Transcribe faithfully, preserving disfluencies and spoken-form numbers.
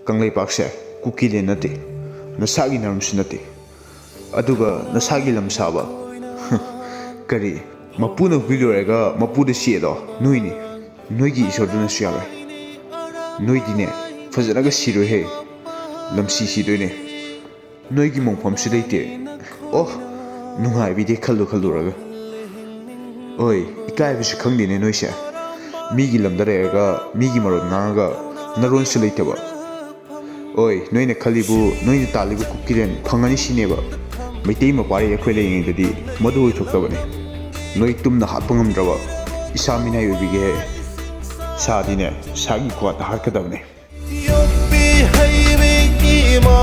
ꯀꯪꯂꯩꯄꯥꯛꯁꯦ ꯀꯨꯀꯤꯂꯦꯟ ꯅꯠꯇꯦ, ꯅꯁꯥꯒꯤ ꯅꯔꯝꯁꯨ ꯅꯠꯇꯦ, ꯑꯗꯨꯒ ꯅꯁꯥꯒꯤ ꯂꯝ ꯁꯥꯕ꯫ ꯀꯔꯤ, ꯃꯄꯨꯅ ꯍꯨꯏ ꯂꯣꯏꯔꯒ ꯃꯄꯨꯗ ꯆꯦꯛꯑꯦꯗꯣ ꯅꯣꯏꯅꯤ꯫ ꯅꯣꯏꯒꯤ ꯏꯁꯣꯔꯗꯨꯅꯁꯨ ꯌꯥꯔꯣꯏ꯫ ꯅꯣꯏꯗꯤꯅꯦ, ꯐꯖꯅꯒ ꯁꯤꯔꯣꯏꯍꯦ, ꯂꯝꯁꯤ ꯁꯤꯗꯣꯏꯅꯦ꯫ ꯅꯣꯏꯒꯤ ꯃꯣꯡꯐꯝꯁꯨ ꯂꯩꯇꯦ꯫ ꯑꯣ, ꯅꯨꯡꯉꯥꯏꯕꯤꯗꯦ ꯈꯜꯂꯨ ꯈꯜꯂꯨꯔꯒ꯫ ꯑꯣꯏ, ꯏꯀꯥꯏꯕꯁꯨ ꯈꯪꯗꯦꯅꯦ ꯅꯣꯏꯁꯦ꯫ ꯃꯤꯒꯤ ꯂꯝꯗ ꯂꯩꯔꯒ ꯃꯤꯒꯤ ꯃꯔꯣꯟ ꯉꯥꯡꯉꯒ ꯅꯔꯣꯟꯁꯨ ꯂꯩꯇꯕ꯫ ꯑꯣꯏ, ꯅꯣꯏꯅ ꯈꯜꯂꯤꯕꯨ, ꯅꯣꯏꯅ ꯇꯥꯜꯂꯤꯕ ꯀꯨꯀꯤꯂꯦꯟ ꯐꯪꯉꯅꯤ ꯁꯤꯅꯦꯕ? ꯃꯩꯇꯩ ꯃꯄꯥꯔꯤ ꯑꯩꯈꯣꯏ ꯂꯩꯔꯤꯉꯩꯗꯗꯤ ꯃꯗꯨ ꯑꯣꯏꯊꯣꯛꯇꯕꯅꯤ꯫ ꯅꯣꯏ ꯇꯨꯝꯅ ꯍꯥꯠꯄ ꯉꯝꯗ꯭ꯔꯕ ꯏꯁꯥ ꯃꯤꯅꯥꯏ ꯑꯣꯏꯕꯤꯒꯦ ꯍꯥꯏ꯫ ꯁꯥꯗꯤꯅꯦ, ꯁꯥꯒꯤ ꯈꯨꯍꯥꯠꯇ ꯍꯥꯠꯀꯗꯕꯅꯤ꯫ ꯌꯣꯛꯄꯤ ꯍꯩꯕꯤ ꯏꯃꯥ